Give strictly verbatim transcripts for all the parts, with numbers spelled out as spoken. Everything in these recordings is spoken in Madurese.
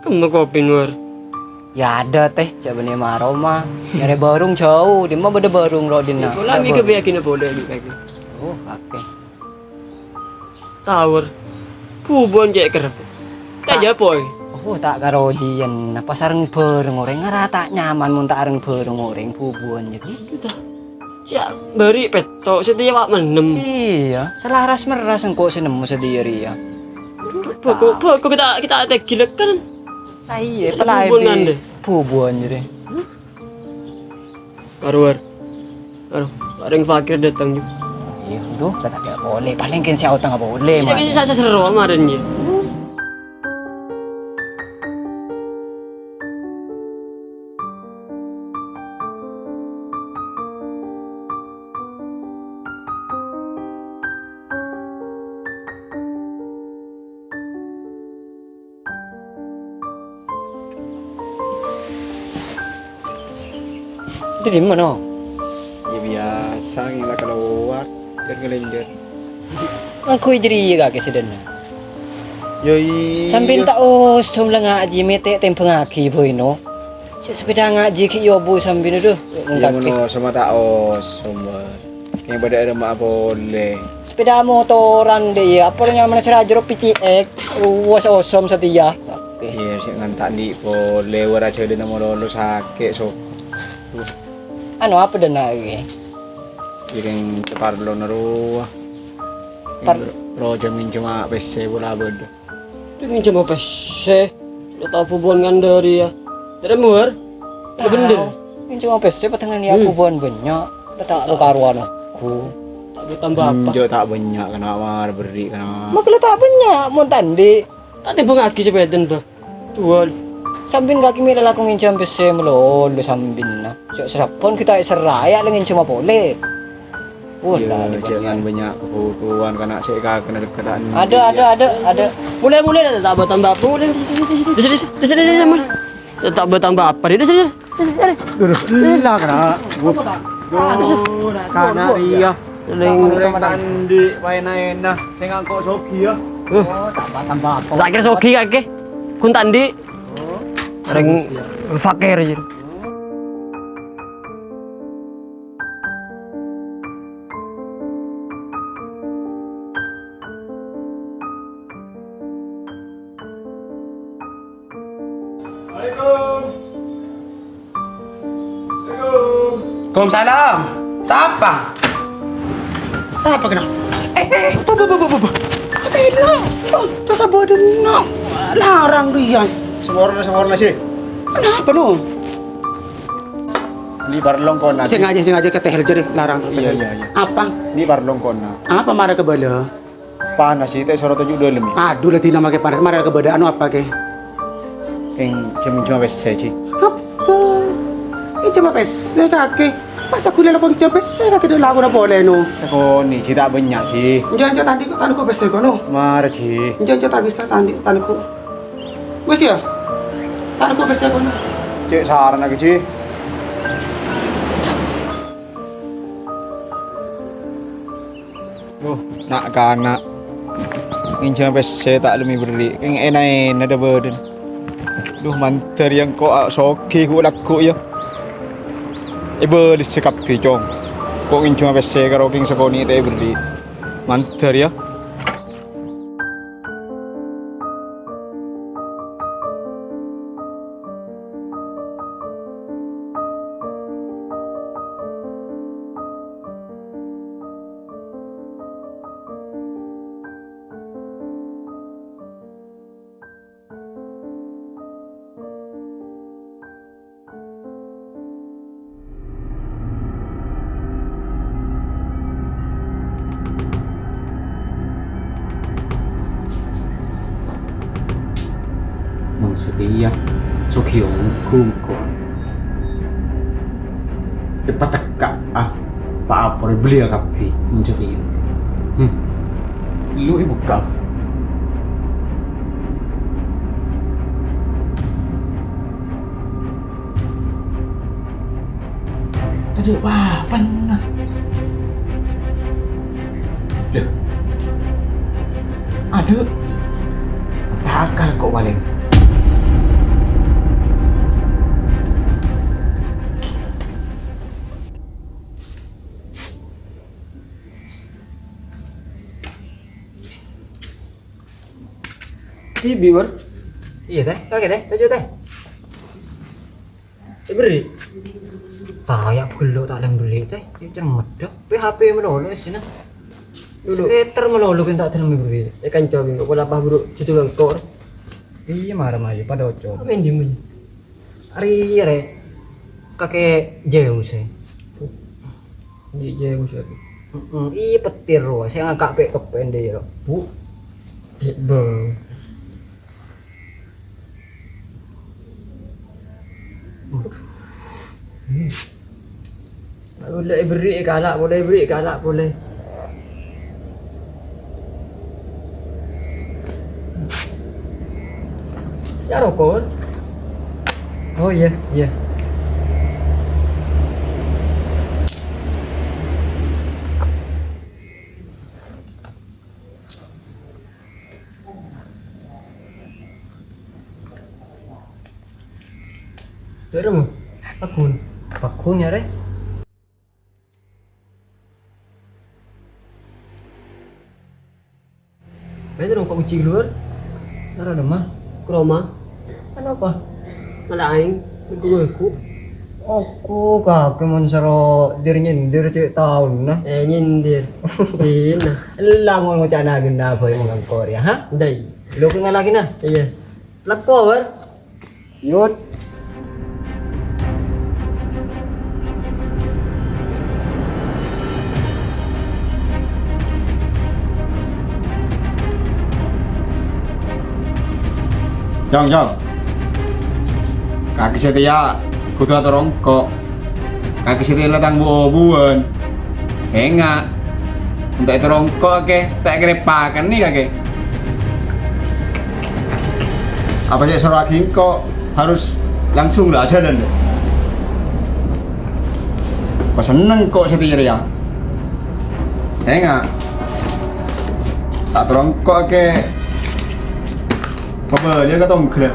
Emma kopi, Nur? Yâ, ada teh, jhâ' bânnè maroma. Nyarè bârung jhâu, dimma bâdâ bârung ro' dinna'? Pola mi' kabiyagina polè, mi' kaki. Oh, oke. Tawur. Bubun cè' kerrep. Ta' Ta-, jâ' poi. Oh, ta' karojiyân. Pas areng bâreng orèng, ngara ta' nyaman mon ta' areng bâreng orèng, bubun jâ'. Gitu. Sè bâri' pètto', satèya wa' mennem. Iyâ, selaras merras engko' sè nemmo satèya rèya. Bâko, bâko kita, kita teggi lekkèn. Ah, iyâ, pelae bubun bi-, kan, deh. Bubun jârèya. Karuwar. Aduh, paling fakir datang juga. Iyâ, aduh, ta' ada polè. Paling kèng sè utang polè, Ini man. Kan sa-, sa-, seru kemarin ya. Itu di mana? Ya, biasa, ngela keluar, biar ngelenjer. Engko' jârèya kakè sedana. Yo, iya. Sampèyan ta' osom la ngajhi, mètè' tèmbhângaghi, Boy, no. Cè' sepeda ngajhi ghi' yobu sampèyan, aduh, Ya, kakè. Ngono, sama ta' osom, Boy. Kèng padâ aremma'a polè. Sepeda motoran, dè, iyâ. Apa nyamana sè rajâ ro P C X, ruwas osom satèya. Oke. Iyâ, sè ngantak andi' polè, wara jhâlânna malolo sakè', so. Anu, apa dâna iki? Kiring separlona rowa. Par- Ro jam minjem pèssè pola bâdâ. Itu minjem pèssè. Lo tau bubun kan dari ya. Dari muar. Lo bener. Minjem pèssè patengan ya Hmm. bubun banyak. Lo tak lo karuan aku. Tak lo tambah apa? Enjo' ta' bânnya' kèna, mar bherri' kèna. Mak lo ta' bânnya', mon ta' andi'. Tak tèmbhângaghi sepeda, Bah. Jual. Sampèyan kakè mèla lako ngènjhâm pèssè malolo sampèyan, nah. Jhâ' sarabbhân kita serra, ya lo ngènjhâma polè. Wah, Iya, lah, jhâ' ngan bânnya' kabutuhan kana' sè kakèna dâkka ta' Ada, ada, ada, ada. Mulai, mulai, tak bertambah apa, mulai. Di sini, di sini, di sini, di sini, mulai. Tak bertambah apa, di sini, di sini, di sini. Duh, lah, kana'. Duh, kana' iya. Ning Orèng ta' andi', paèna-èna, sè ngangko' sogi, ya. Uh. Oh, tak bertambah apa. Tak kira sogi, kakè. Kun ta' andi'. Orèng fakir, ya. Assalamualaikum. Waalaikumsalam. Sapa? Sapa kèna? Eh, eh, eh, bu, bu, bu. Sepeda. Oh, terus apa ada, no? Larang dia. Saporana, saporana, sih. Kenapa, no? Ini parlong kona. Sengaja, sengaja ketehel jadi larang. Iya, iya, iya. Apa? Ini parlong kona. Apa marah ke bala? Panas, Ji, ta' soro toju' dâlem, ya. Aduh, la dina make panas, marah ke bala anu apa, ke? Kèng jam-jam pèssè, Ji. Apa? Ini cuma pèssè, kakè. Masa gue lakukan jam pèssè, kakè dâ' lagu apa polè, no? Sakonè', Ji, ta' bânnya', Ji. Jangan, jangan, tadi kok, tadi kok pèssè, kono. Marah, Ji. Jangan, jangan, tak bisa, tadi, tadi kok. Wis ya? Tadâ' kok pèssè kono. Cè' sarana kèjhi. Duh, na'-kana'. Ngènjhâm pèssè ta' lem èberri'. Kèng èna-èna dâ' bâdâna. Duh, mandhâr ya engko' a-, soghi ghu' lagghu' ya. Èbâlessa kabbhi, Cong. Ko' ngènjhâm pèssè karo kèng sakonè' ta' èberri'. Mandhâr ya. Maksud iyâ, soghi ongghu engko'. Èpatekka', ah, pa-, apor èbelliyâ kabbhi, mon jhâ' iyâ. Hmm. Lu èbukka'. Tadâ' pa-apana. Lho. Adâ'. Takar ko' palèng. Iyâ, Bi, Wâr. Iyâ, Tè. Kakè, Tè. Toju', Tè. Èberri'. Tao, yâ, ghellâ' ta' lem bellî, Tè. Yâ, cermet, dâ. P H P malolo, sèna. Dulu. Sekitar malolo kan ta' dalem èberri'. Yâ, kan, cobi, kok pola apa buru judul engko'. Iyâ, mara mayu, padâ oco. Apa yang diem, Bi? Arèya, rè. Kakè Zeus, è. Di Zeus, è. Mm-mm, iyâ, petir, rowa. Sè ngangka' pè' keppèn dâ, yâ, Bu. Bơ. Polè èberri' kala', polè èberri' kala', polè. Yâ, roko'. Oh, iyâ, iyâ. Dâ'remma? Paggun. Paggun, yâ, rè. Bâ'na roko' kunci kalowar. Nara dâ'remma? Ka roma. Anapa? Ngala' aèng, ghu-ghu. Oku, kakè mon soro dir-nyindir cè' taonna. Eh, nyindir. Dina. Ella mon ngoca'na ghenna bhâi mangkor, yâ, ha? Dâi. Lo kè ngala' ghenna? Iyâ. Lako, Wâr. Yut. Jhâng, Jhâng. Kakè satèya kodhu atoro' engko'. Kakè satèya la tang bu-obuwân. Sènga'. Mon ta' ètoro' engko' kakè, ta' èkarèpakènè kakè. Apa sè èsorowaghi engko' harus langsung la ajhâlân, dâ. Pas senneng engko' satèya rèya. Sènga'. Ta' toro' engko' kakè. Pabâliyâ ka tongghâl.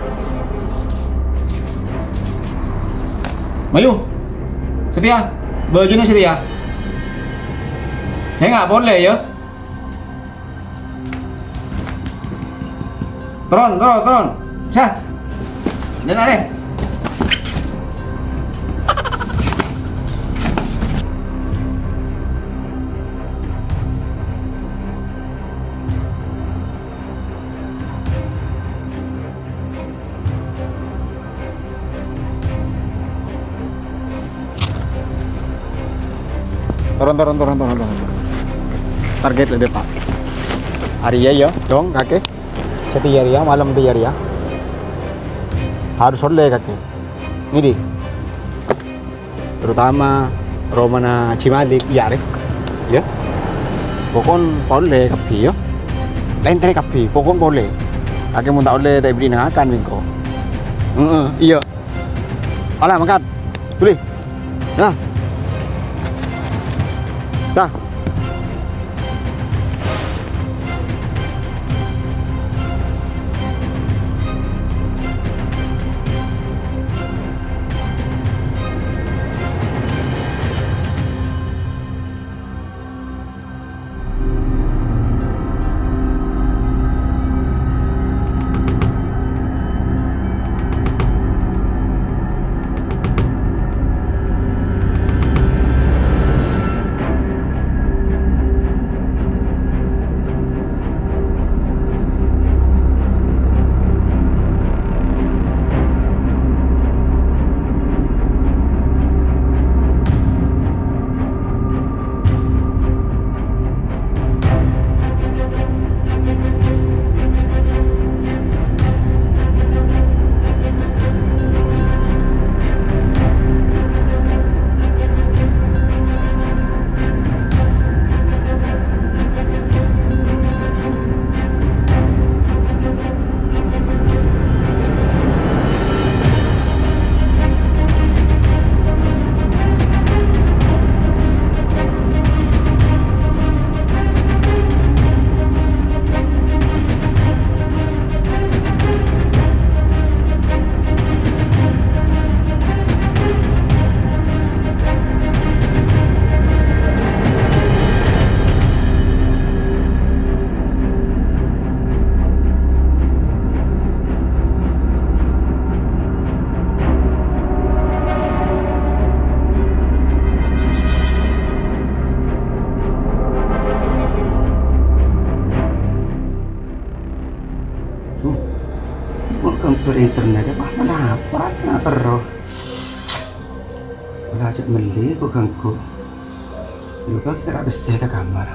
Mayu. Satèya. Bâjâna satèya. Sènga' polè, yâ. Toron, toron, toron. Sah. Dâna, rè. Toron, toron, toron, toron, toron. Target la dâpa'. Arèya, yâ, Jhâng, kakè. Satèya rèya, malem satèya rèya. Harus ollè, kakè. Ngèdhing. Terutama romana Haji Malik, iyâ, rè. Yâ. Pokon polè kabbhi, yâ. Lènterè kabbhi, pokon polè. Kakè mon ta' ollè, ta' èberri' neng akan bi' engko'. Heeh, iyâ. Ala, mangkat. Dhuli. Yâ. Yâ. Internet apa? Lapor aja terus. Wala ajak meli kok ganggu. Lu kan kira bisa ke kamar.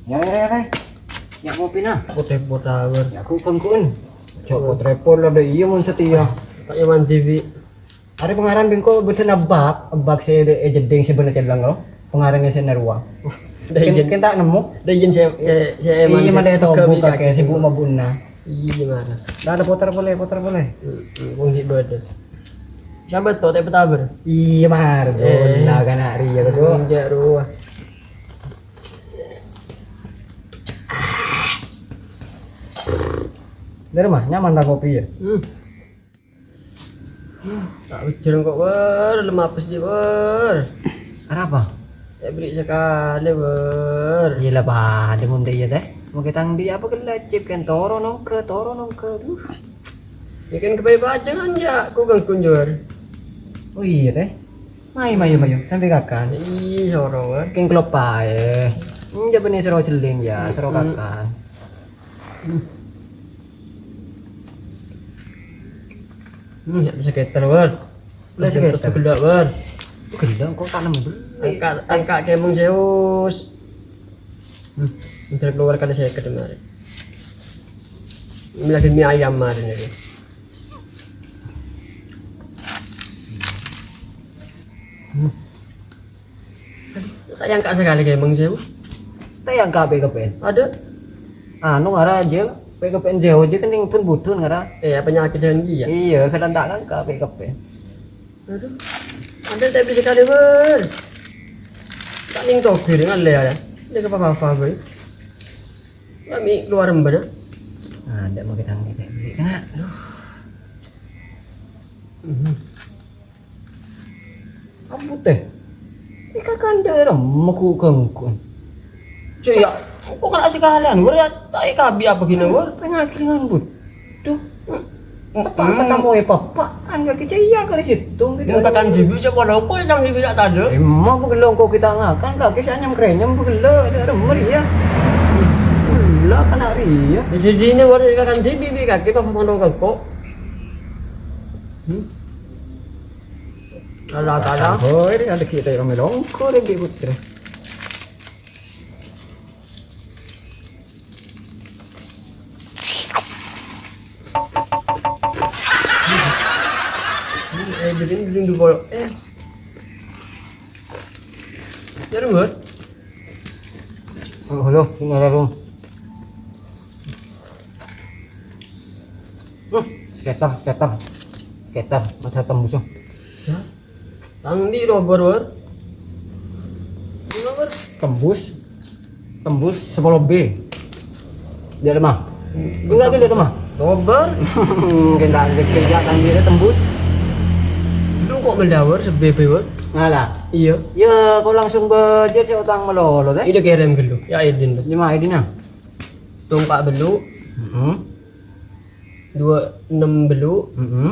Ya, ya, ya, ya. Ya, kopi, nah. Repot-repot ae, Bar. Ya, aku gangguin. Cok, repot-repot lah, deh. Iya, mon setia. Tak nyaman, Dewi. Arè pangaran bengko bâdâna bak, bak sè è jeddhing sè bânnè celleng, lo. Pangaranna sè narwa. Ken-, ken ta' nemmo. Dâ' ijin sè, sè, sè Iya, male tobu kakè sibuk mabuna. Iya, mara. Lah, ada putar boleh, putar boleh. Heeh, wong ghi' bâdâ. Sampai to, tè petaber. Iya, mar. Eh. Bola kana' rèya, Bro. Enjak rowa. Dari mah, nyaman ta' kopi ya? Hmm. Ta' bhâjjheng kok, Wer. Lem apes, Di', Wer. Arapa? Ta' bherri' sakalè, Wer. Iyâ la, padâ mon dâ' iyâ, tè. Mon kètang dhi' apa ghellâ' cep kan toro nongghâ, toro nongghâ. Duh. Ya kan kebaik pajângan ya, ku ganggu, Jor. Oh iyâ, tè. Mayu, mayu, mayu. Sampè' kakan. Ih, soro, Wer. Kèng keloppaè. Enjâ' bânnè soro jhelling ya, soro kakan. Hmm, ya, sekitar, Wer. Lah, sekitar. Terus ghellâ', Wer. Ghellâ' kok tanam itu. Angka, angka kemeng Zeus. Hmm, udah keluar kali saya ke kemarin. Ini lagi mie ayam kemarin ini. Hmm. Ta' nyangka sakalè kemeng Zeus. Ta' nyangka pe-keppen. Ada. Anu ngara jel, pe-keppen Zeus jel kan ning pun budun ngara. Eh, apa nyakit dengan dia? Iya, kadang ta' nyangka pe-keppen. Aduh. Ada tapi sekali, Wer. Ta' ning togir ngalle ya. Ini ke apa-apa, Wer. Kami keluar mbana. Nah, ndak mau kita ngerti. Kena. Aduh. Mhm. Ampun, teh. Ika kan dâ' remma gangguan. Cek, ya, kok kena sekalian, Wer, ya, ta' ekabi apa gini, Wer? Pengagringan, Bud. Duh. Apa, apa tamu ya, Papa? Kan gak kecaya kali situ, gitu. Yang katan jibi siapa lo, kok yang jibi tak ada? Emang begelong kok kita ngakan, kaki saya nyem krenyem begelong, ada remma ya. Gula kena ria. Di sini, Wer, katan jibi, bi kaki, Papa mau kok. Hmm? Ala kala. Oh, ini ada kita yang melongkor, yang diputar. Eh, bikin, bikin dulu, eh. Ya, Rum, Rum. Oh, halo, ini ada, Rum. Hmm, skater, skater. Skater, masa tembus, oh. Hah? Tang di robar, Wer. Gimana, Wer? Tembus. Tembus sepuluh B. Dia lemah. Enggak, dia lemah. Robar. Mungkin tak kerja tang di tembus. Lu kok meldawer sebebe, Wer? Ngalah. Iya. Ya, kau langsung belajar saya utang melolo, teh. Ini kirim dulu. Ya, Edin. Lima Edin, ah. Tongkak bellu. Heeh. Dua enam bellu. Heeh.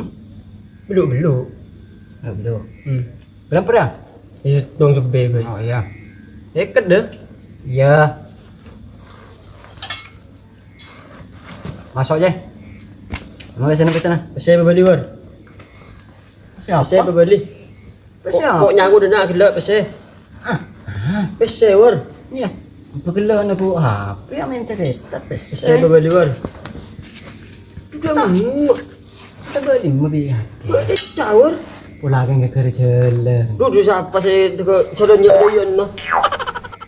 Bellu, bellu. Ya, bellu. Hmm. Berapa dah? Iya, dong lebih, gue. Oh, iya. Iket deh. Iya. Masuk aja. Mau ke sana, ke sana. Saya beli, Wer. Siapa? Saya beli. Pèssè apa? Kok nyaku dâ' na' ghellâ' pèssè? Ah, ah. Pèssè, Wer. Iya. Apa ghellâ' na' bu H P ya main cerita pèssè. Pèssè bâbâli, Wer. Dudu. Kita bâli mobil H P. Bâli, Wer. Pola kan gara-gara jalan. Dudu sapa sè teko jalan ya, ya, nah.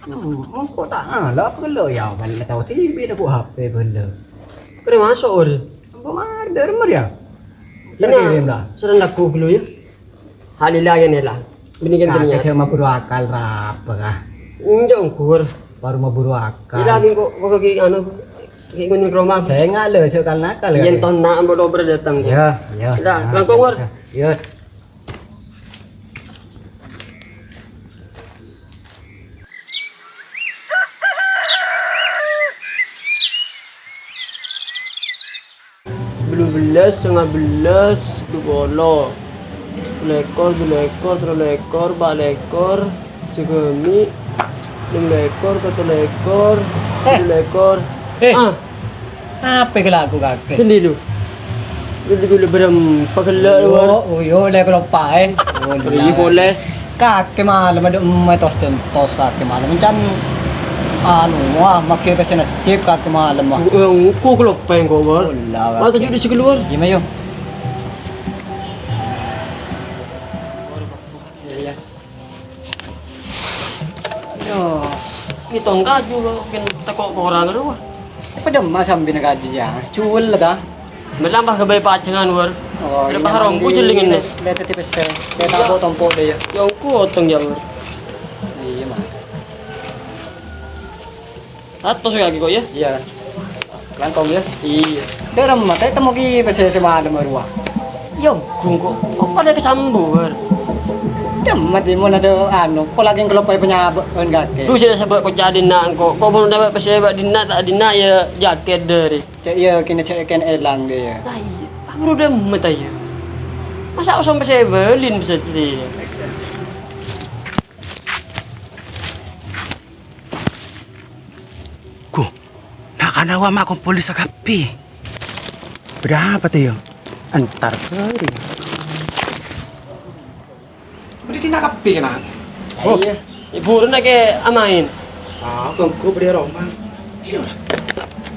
Hmm, kok ta' ngala apa ghellâ' ya, kan tao T V na' bu H P ghellâ'. Kere masuk, Wer. Apa mar, dâ' remma ya? Ini kirim lah. Serang lagu dulu ya. Halila ya, Nela. Bini kan kakek dunia. Cuma buru akal, apa kah? Enggak, ukur. Baru mau buru akal. Ila, bingko, kok ki, anu, ki, ngunjung ke rumah. Saya nggak le, cok, kan nakal, yen kan? Ton nak, ambo dober datang, kok. Ya, ya, udah, ya, langkong, Wer. Ya. Ya. Dubellâs, sangabellâs, dupolo. Lèkor, dulèkor, tello lèkor, pa' lèkor, sagâmè', nem lèkor, pètto lèkor, Eh. Dulèkor. Eh. Ah, Apa kelaku kakè? Ghâllu. Ghâllu, ghâllu, bârâmpa ghellâ' lu, Wâr. Oh, oh, yo, lè kaloppaè. Oh, Iyâ, polè. Kakè malem adâ' emmè tos-tentos kakè malem. Can, anu, wah, makkè pèssèna cèp kakè malem, wah. Eh, engko' kaloppaè engko', Wâr. Oh, la, Mata kakè. Judi sè kalowar. Iyâ, mayu. Iyâ, iyâ. Yo, ngètong kaju kok, mungkin tako' korang rowa. Padâ emma sambina kaju, jâ. Juwel, ta? Mè' lambâ ghâbây pajhângan, Wâr. Oh, Ada iyâ, paham, nanti Bu, jhâllingan, lè-, lè tètè pèssè. Lè Iyâ. Tampo-tompo dâ, yâ. Yâ, engko' otong, yâ, Wâr. Iyâ, Ma. Satos kakè kok, yâ? Iyâ. Langkong, yâ? Iyâ. Dâremma, ta' temmo ki pèssè sè malem rowa. Yâ, ghung kok. Kok padâ kasambu, Wâr? Dâremma, mon adâ' anu, kok lagi ngeloppaè panyabâ'ân kakè. Dhu, sè sabâ' koca' dinna' engko'. Kok mon dâpa' pèssè bâ' dinna', ta' dinna', yâ, jakèt dâri. Cè' iyâ, kènè cè' kènè èlang dâ, yâ. Lah, iyâ. Buru dâremma, ta, yâ? Masa' osom pèssè bâlin bisa dâri, yâ? Gu, na'-kana' rowa ma' kompol dissa kabbhi. Bâdâ apa, tè, yâ? Entar bâri. Bâdâ dinna' kabbhi, kana'? Oh. Iyâ. Ibu rèna kè amaèn. Ah, ganggu bâdâ è roma. Iyâ, ora.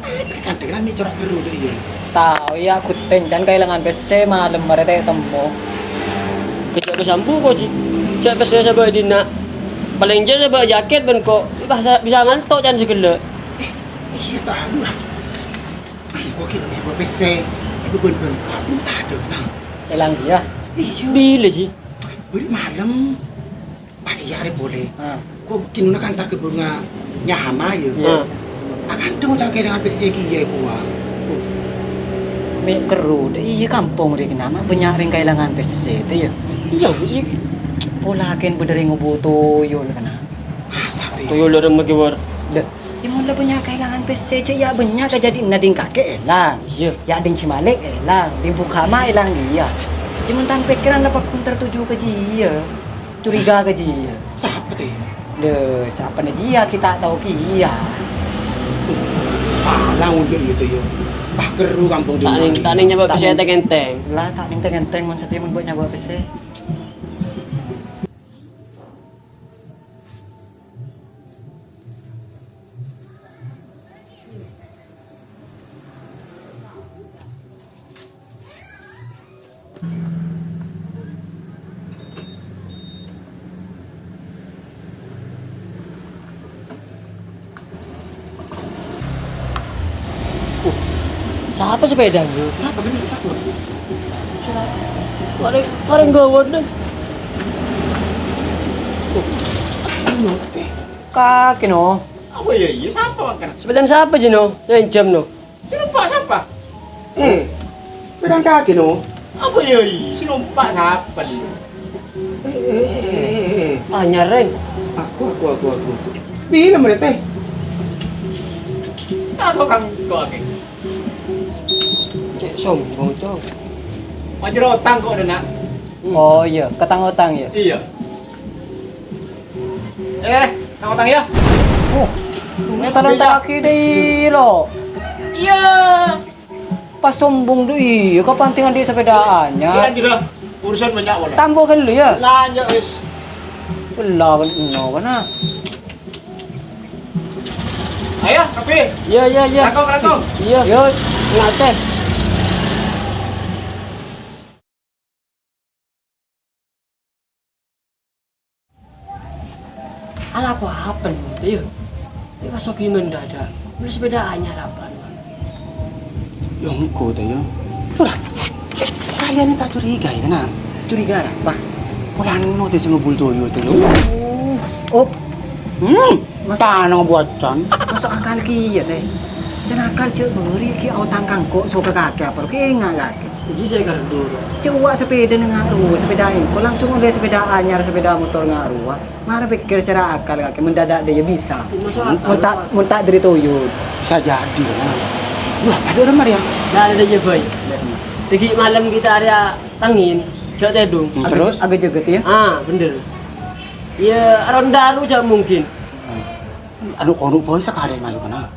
Apa kantèngan mè' cora' kerru dâ, iyâ? Tao, iyâ, ghutèng, can kaèlangan pèssè malem marè ta' temmo. Kejjhâ' kasambu, kok, Ji. Jhâ' pèssè sabâ' dinna'. Palèng jhâ' sabâ' jakèt bân kok. Bisa, bisa ngalto' can sè ghellâ'. Eh, iyâ, tao, ora. Engko' ghi' mè' bâ' pèssè, èbâbân-bân, ta' tadâ', na. Èlang kèya? Iyâ. Bilâ, Ji? Bâri' malem. Pas iyâ arè polè. Ah. Ko' ghi' nona kan ta' kebunga nyama, yâ. Iyâ. Akantha ngoca' kaèlangan pèssè kèya, kowa. Mè' kerru, dâ' iyâ kampong rè kèna, ma' bânnya' rèng kaèlangan pèssè, tè, yâ. Iyâ, iyâ. Pola kèn bâdâ rèng ngobu toyo, la, kèna. Masa, tè? Toyo la remma kè, Wâr. Lè, Yâ, mon la bânnya' kaèlangan pèssè, cè' yâ bânnya' kajhâdiyânna ding kakè èlang. Iyâ. Yâ ding sè malèng èlang, ding bukama èlang iyâ. Yâ, mon tan pèkkèran la pagghun tertuju ka jiyâ. Curiga ka jiyâ. Sapa, tè? Lè, sapana jiyâ ghi' ta' tao kèya. Palang ondâ' iyâ, tè, yâ. Pas kerru kampong Ta' neng, ta' neng nyabâ' pèssè Ta' neng. Èntèng-èntèng. La, ta' neng èntèng-èntèng mon satèya mon bâ' nyabâ' pèssè. Uh, sapa sepeda itu? Sapa ini? Sapa? Mari, mari nggawa nih. Uh, anu, teh. Kakè, no. Apa ya, iya? Sapa mangkana? Sepedana sapa, Ji, no? Yang jam, no? Sè numpak sapa? Eh, sepedana kakè, no. Apa ya, iya? Sè numpak sapa, lu? Eh, eh, eh, eh, eh. Anyar, Reng. Aku, aku, aku, aku, aku. Bilâ mèrè, teh? Aku kan kok akè. Cè' sombong, Cong. Majâr otang kok, Nak. Oh, iya, katang otang, ya? Iya. Eh, tang otang, ya? Oh, ini tangan iya. Kaki deh, lo. Iya. Pas sombong dulu, iya, kapantingan di sepedaan, ya. Iya, sudah. Urusan banyak, wala. Tambah kan lu, ya? Lanjut, wis. Lah, kan, no, kan, ah. Ayo, Abi. Iya, iya, iya. Langkong, langkong. Iya. Yo. Ngateh. Ala apa-apa nih, Teh, yo? Ini pas Sogi mendadak. Beli sepeda anyar apaan, Bang? Ya, engko, Teh, ya. Ora. Kalian ini tak curiga, ya, nah. Curiga apa? Polana, Teh, sing ngumpul toyo, Teh, yo. Oh. Oh. Hmm. Mas- Tanang buatan. Masuk akal ki, ya, Teh. Can akal cek beri ki otang kangkok, soka kakek apa, ki enggak kakek. Jadi saya kerdu. Cek uwak sepeda neng aku, sepeda engko langsung oleh sepeda anyar, sepeda motor ngaruh. Mara pikir secara akal, kakek, mendadak dia bisa. Masuk akal. Mun tak, mun tak dari toyo. Bisa jadi, ya. Wah, padâ rèya, Mar, yâ? Nah, ada aja, Boy. Lagi malam kita area tangin, jok tedung. Hmm, terus? Agak jaget, ya? Ah, bener. Ya, ronda lu jam mungkin. Anu, kono, Boy, sakalè mayu kèna.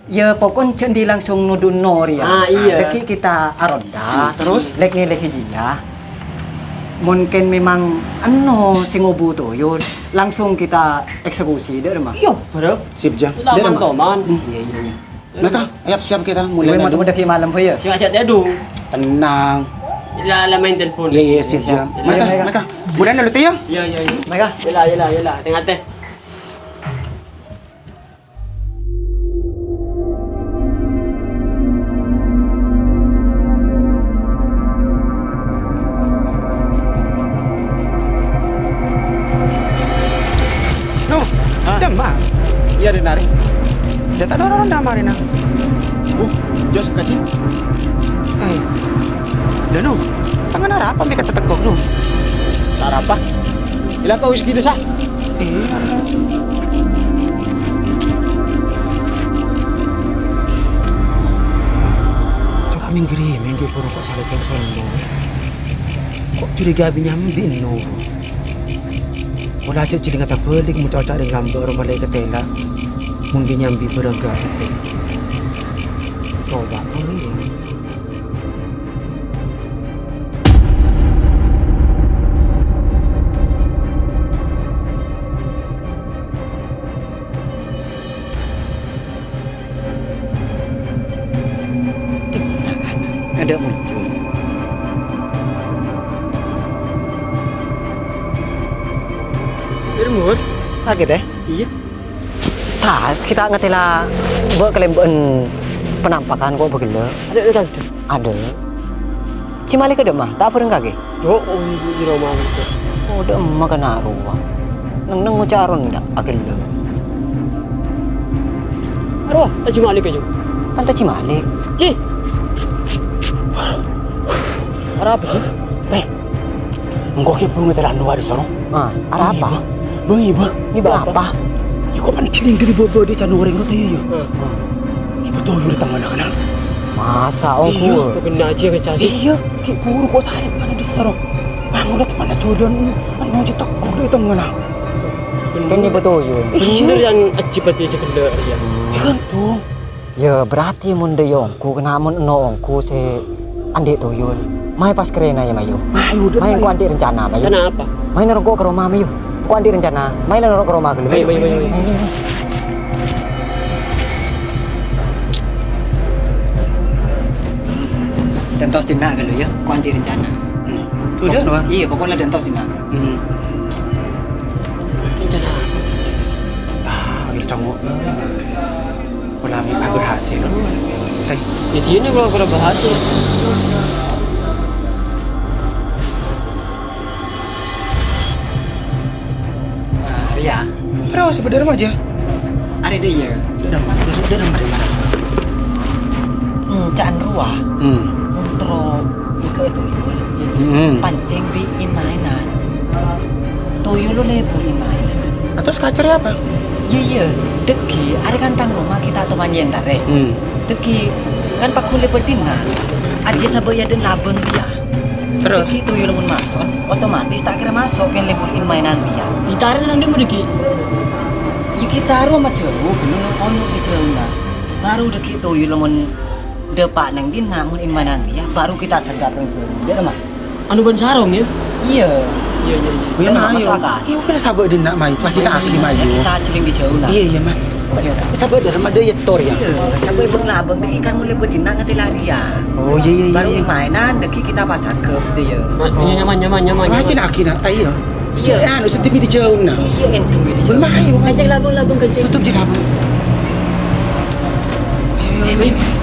Ya, pokon jhâ' andi' langsung nodhu' Nor, ya. Ah, iya. Lagi kita aronda. Hmm, terus? Lagi-lagi jina. Mungkin memang eno sing ngobu tuyul, langsung kita eksekusi, dâ' remma. Iya, Bro. Sip, Jang. Itu aman, Dâ' remma. Toman. Hmm. Iya, iya, iya. Maka, ayo siap kita mulai. Gue mau dulu. Udah kayak malam, Boy, ya? Siap aja, Tedu. Tenang. Ya, lah, main telepon. Iya, iya, sip, Iya, Jang. Iya, Maka, iya. Maka. Mulai dulu, Tio. Iya, iya, iya. Maka. Yelah, yelah, yelah. Tengah teh. No, Hah? Dâmma? Iyâ, Rin, arè. Dâ' ta' noro' dâmma, Rin, ah. Uh, jos kaji. Eh, Danu, tangan arapa mè' ka tetekok, no? Arapa? Ila ko whisky desa. Iyâ, Rin. Cora' mingghiri, mingghir poro kok salèbân sombong. Kok curiga bi' nyambi, no? Pola aja jadi ngata balik, mau cocok ring lambak, orang balik ke tela. Mungkin nyambi barang gak itu. Coba, oh iya. Dimma kana? Adâ' muncul. Irmur? Lagi deh? Iya. Ta', kita ngatela bâ' kalèmbâ'ân penampakan kok bâghellâ'. Adâ', adâ', adâ'. Adâ'. Cè' Malik dâ' emma, ta' bhâreng kakè? Cok, oh, iya, iya, Roman. Oh, dâ' emma kana rowa. Neng-neng ngoca' aronda, aghellâ'. Arowa, ta' Cè' Malik, ayo. Kan ta' Cè' Malik. Ci. Arapa, Ci? Teh, engko' ghi' buru ngatela' nowa dissa, no? Ah, arapa? Bâng, Iba. Bâng, Iba. Iba apa? Ya, kok pan giling dari baba di cano goreng roti, ya? Ah. Iba tuyul di tengah, nak, nak. Masa, Ongku? Iya. Kok kena aja, kena aja. Iya, ghi' buru kok sarep kan dissa, no? Mang udah tepan aja udah, anu aja tok, gula di tengah, nah. Kan Iba tuyul. Iya. Bener yang aji pati sekedar, ya. Iya kan, tuh. Ya, berarti mon dâ' iyâ ongghu, kèng mon enno' ongghu sè andi' tuyul. Mayu pas karèna, yâ, Mayu. Mayu, dâ' Mayu, engko' andi' rencana, Mayu. Kenapa? Mayu noro' engko' ka roma, Mayu. Engko' andi' rencana. Mayu la noro' ka roma ghâllu, Mayu, Mayu. Mayu, Mayu, Mayu. Dântos dinna' ghâllu, yâ. Engko' andi' rencana. Hmm. Sudah, Wak? Iyâ, pokokna dântos dinna'. Hmm. Rencana apa? Tah, akhir congok. Pola mè' berhasil, loh. Hai. Ya, dia nih kalau kurang berhasil. Nah, Ria. Terus, sebentar aja. Arè dâ' iyâ. Dâ' dâ' mara, dâ' dâ' mara, mara. Hmm, ca'na rowa. Hmm. Montro mèghâ' tuyul. Hmm. Pancèng bi' in-mainan. Tuyul lo lebur in-mainan. Ah, terus kacerrè apa? Iyâ, iyâ. Dâgghi', arè kan tang roma ghi' ta' toman èntarè. Hmm. Dâgghi', kan pagghun lebur dinna'. Arèya sabâ' è adâ'na labâng rèya. Terus? Dâgghi' tuyul mon maso', otomatis ta' kèra maso' kèng lebur in-mainan rèya. Èntarè nang dimma dâgghi'? Iyâ, ghi' ta' roma jhâu, ghâllu nang onyo' è jhâuna. Baru dâgghi' tuyul mon dâpa' neng dinna' mon in-mainan rèya, baru ghi' ta' sergap rèng bârung. Dâ' remma? Anu bân sarong, yâ? Iyâ. Iyâ, iyâ, iyâ. Iyâ, Dâ' remma, Mayu. Masuk akal. Iyâ, kan sabâ' dinna', Mayu. Pasti ta' aki, Mayu. Kita celing di jhâuna. Iyâ, iyâ, Mayu. Iyâ. Sabâ' dâ' remma dâ' yâ tor, yâ? Iyâ, sabâ' bân labâng dâgghi' kan mon lebur dinna' ngatela rèya. Oh, iyâ, iyâ, iyâ. Baru in-mainan dâgghi' kita pas sergap, dâ' iyâ. Ma-, iyâ, nyaman, nyaman, nyaman. Pasti ta' aki, nak, ta' iyâ? Iyâ. Iyâ, anu, sèttèng di jhâuna. Iyâ, ènto di jhâuna. Mayu, Mayu. Kenceng labâng, labâng, kenceng. Tutup jhâ' labâng. Ayo, ayo, ayo.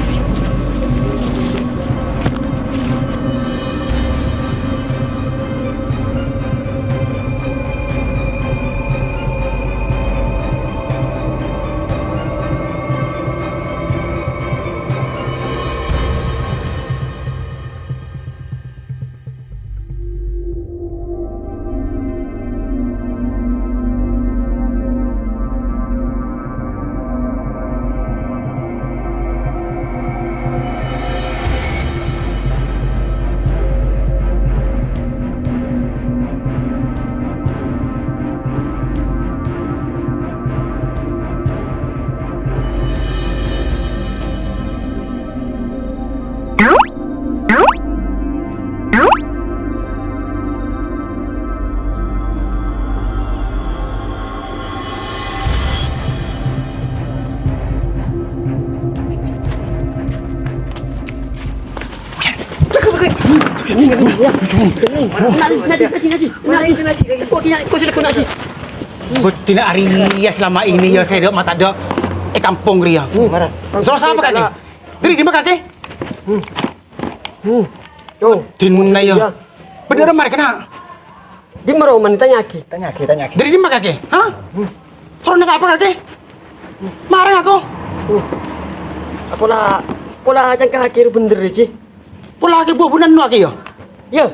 Bhâdhina arèya selama ini ya, sè dâ' mata dâ' è kampong rèya. Soro sapa kakè? Dâri dimma kakè? Dina ya. Bhendher marè kèna. Dimma roman, tanya'aghi. Tanya'aghi, tanya'aghi. Dâri dimma kakè? Hah? Soro sapa kakè? Marè ngako. Pola, pola cangka'aghi bhendher, Ji. Pola kakè bu-bunan no kakè ya? Iya.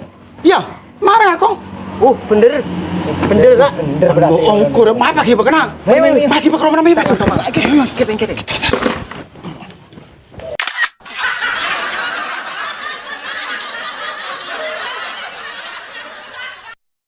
Iya, marè ngako. Oh, bhendher. Bhendher, Nak. Bhendher berarti. Ongko, ma' kakè bâ' kèna. Ayo, ayo, ayo. Ma' kakè bâ' ka romana, ayo, ayo. Ayo, ayo. Kita, kita, kita.